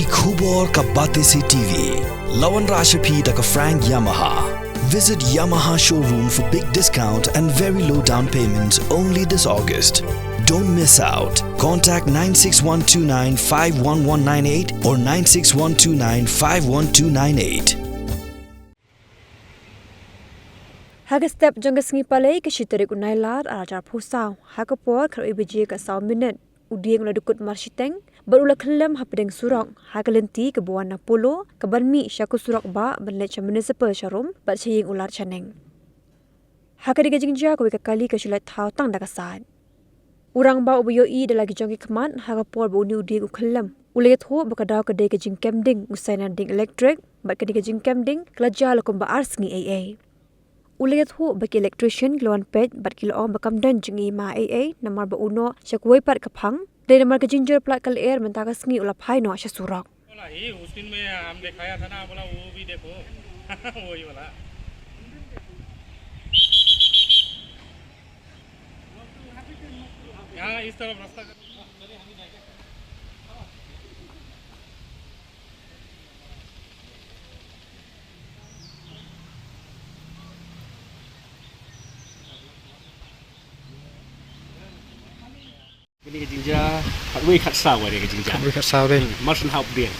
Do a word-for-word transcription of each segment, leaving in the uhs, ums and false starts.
Ki khubor ka Batesi T V. La wanrah sha phi da ka Frank Yamaha. Visit Yamaha showroom for big discount and very low down payment only this August. Don't miss out. Contact nine six one two nine five one one nine eight or nine six one two nine five one two nine eight. Ha ka step jong ka sngi Palei ka shi tarik u Nailar ar hajar arphew saw, ha ka por khatwei baje ka saw minit, u dieng u la dkut marshiteng bad u la khyllem hapdeng surok ha ka lynti kaba wan na Polo kaban mih sha ka surok bah ban leit sha Municipal Showroom bad sha ïing u Lar Chaneng. Ha kane ka jingjia kawei ka kali ka shu lait thaw tang da ka sait. U rangbah uba ïohi da la ki jong ki khmat ha ka por ba une u dieng u khyllem u la ïathuh ba ka daw ka dei ka jingkem ding u sainar dieng elektrik bad kane ka jingkem ding ka la jia la kumba ar sngi eiei. U la ïathuh ba ki electrician ki la wan peit bad ki la ong ba kam don jingima eiei namar ba u noh sha kawei pat ka phang. Dei namar ka jingjur plat ka lyer mynta ka sngi u la phai noh sha surok. बोला ही उस दिन में हम दिखाया था ना, बोला वो भी देखो। वही वाला। यहाँ इस तरफ रास्ता कर। Kane ka jingjia khatwei khatsaw ka dei ka jingjia. Khatwei khatsaw dei. Hmm, mar shen hap dieng.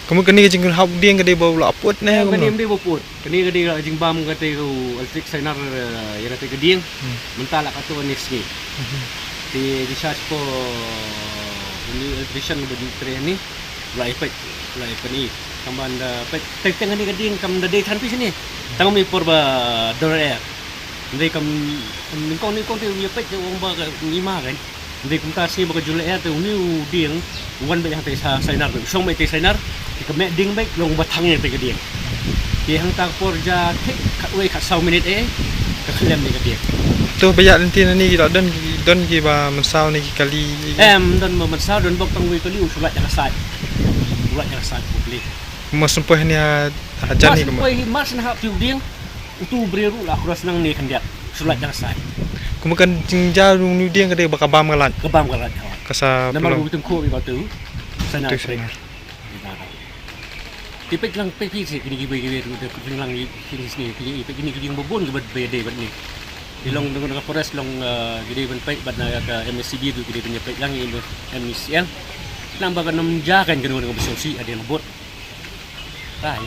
Kumno kane ka jinghap dieng ka dei ba u la aput ne? Eh, kumno? Kane em dei ba put. Kane ka dei ka jingbam kata ka u electric sainar, eh, ïa kata ka dieng. Hmm. Mynta la katto ne sngi. Hmm. Te discharge ko ni electrician ba dei tre ni. La ipek, la ipek ni. Kam ban da pek teng teng kane ka dieng kam da dei than pis ni. Tang mi por ba dor air. Ndei kam, kam nyngkong nyngkong te u ïa peit te u ong ba ka ngima kan. Ndei kumta shi ba ka jula air te une u dieng u wan beit hangtei sa sainar, u shong beit te sainar. Te ka meh ding beit long ba thang ïa te ka dieng. Te hangta ka por ja thik khatwei khatsaw minit eh ka khlem ne ka dieng. To ba ïa lynti na ni ki la don ki, don ki ba mynsaw ne ki kali. Em, don ba mynsaw, don bok tang wei kali u shu lait ïa ka sait. U lait ïa ka sait u pli. Mo sempoi ni ha, ha jan ni. Mo sempoi hi, mo sempoi hap ti u dieng. Utu u briew ruh la cross nang ne khyndiat. Shu lait ïa ka sait. Kumno kan jingjia rung ni u dieng ka dei ba ka bam ka lait. Ka bam ka lait, ha. Ka sa namar pylong. Utu khop i ba tu. Sana tu trek. Sana. Ti peit lang peit peit sih kini ki bai ki bai tu peit lang kini sini kini peit kini ki dieng babun ki bad bai dei bad ni. Ki long dengan ka forest long, eh, ki dei ban peit bad na ka M S C B tu ki dei ban peit lang i M E C L. Nang ba ka nam ja kan kena dengan besar si ada yang bot. Tai.